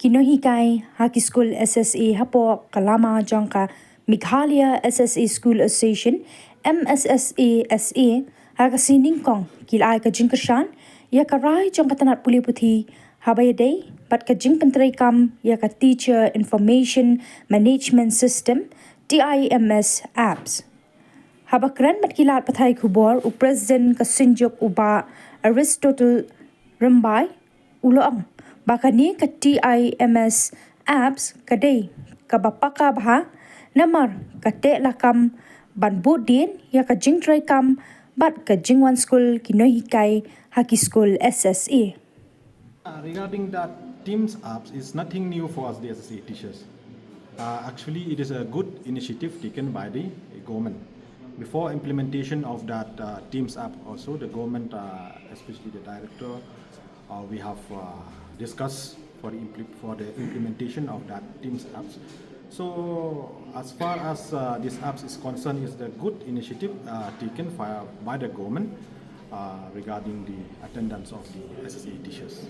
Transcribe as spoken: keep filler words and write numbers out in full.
Ki nonghikai ha ki skul S S A hapoh ka lama jong ka Meghalaya S S A School Association, M S S A S A, ha ka sngi Nyngkong ki la ai ka jingkyrshan ïa ka rai jong ka tnat pule puthi haba ïadei bad ka jingpyntreikam ïa ka Teacher Information Management System, T I M S apps. Haba kren bad ki lad pathai khubor, u President ka Synjuk, u Bah Aristotle Rymbai, u la ong ba kane ka T I M S apps ka dei kaba paka bha namar ka teh lakam ban bud dien ïa ka jingtreikam bad ka jingwan skul ki nonghikai ha ki skul S S A. Uh, regarding that TIMS apps, is nothing new for us, the S S A teachers. Uh, actually, it is a good initiative taken by the government. Before implementation of that uh, TIMS app, also the government, uh, especially the director, uh, we have uh, discussed for the, impl- for the implementation of that TIMS apps. So, as far as uh, this apps is concerned, is the good initiative uh, taken by, by the government uh, regarding the attendance of the S S A teachers.